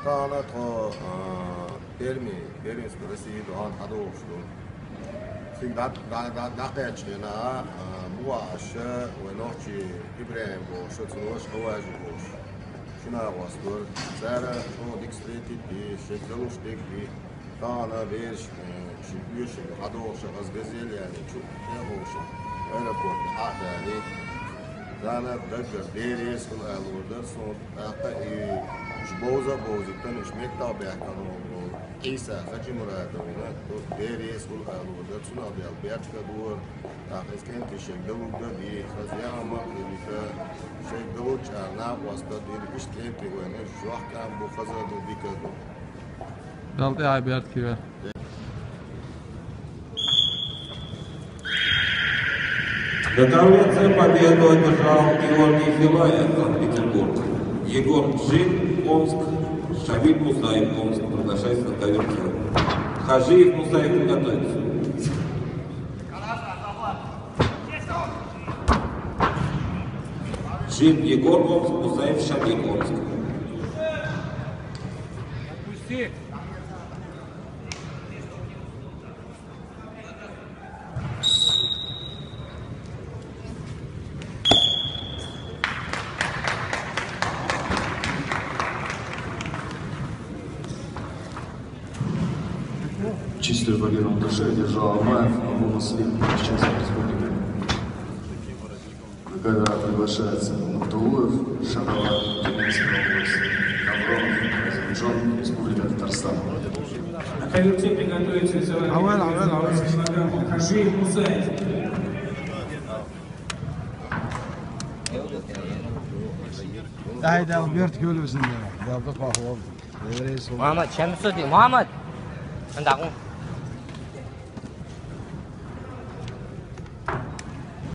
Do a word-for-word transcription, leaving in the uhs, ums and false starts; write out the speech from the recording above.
Тахана тхо, а, Перми, Пермский России дуьхьа хьадогӀуш ду. Цига дӀа-, дӀа-, дӀа-, дӀакхаьчча хьона, а, муха аша вай нохчи ИбрахӀим бохуш, цуьнан ваша Хьаважи бохуш. Ши накъост вара. Цара чӀогӀа дика встретить ди, шега далуш дерг ди. Тахана бераш, э, шиъ оьшург хьадогӀуш, хаза газель яьлла, чу тӀехула аэропорте хьа а далий. Тахана даггара Дела реза хуьлда алур дара суна. ТӀаккха и уьш бовза а бовзийтина, уьш меттах баьхкина волу Ӏийса Хачимурадовна, Дела реза хуьлда алур дара, цунах Дала беркат лойла. ТӀаккха иза кӀентий шега далург дан ди, хаза яа ма хилийта, шега далуччара накъост дира, иштта кӀентий вайна, уьш жохкам бу, хаза ду, дика ду. Дала тӀаьхье беркате войла. Наконец победу одержал Георгий Филаев, Санкт-Петербург. Егор Джин, Омск, Шамиль Мусаев, Омск, приглашается на ковер. Хаджиев, Мусаев, приготовиться. Джин, Егор, Омск, Мусаев, Шамиль, Омск. Чистую победу на душе одержал Амаев Абу Муслим, Чеченская Республика. На ковер приглашается Мактулуев Шагалат, Тюменская область, Гавронов Азимджон, Республика Татарстан. На ковер приготовиться Авел, Авел, Авел. Килограмм Хаджиев Мусаев. Ай, Дала беркате войла везан, Дала дукха вахаволва. Мухьаммад, шен сади, Мухьаммад! Анда гӀо.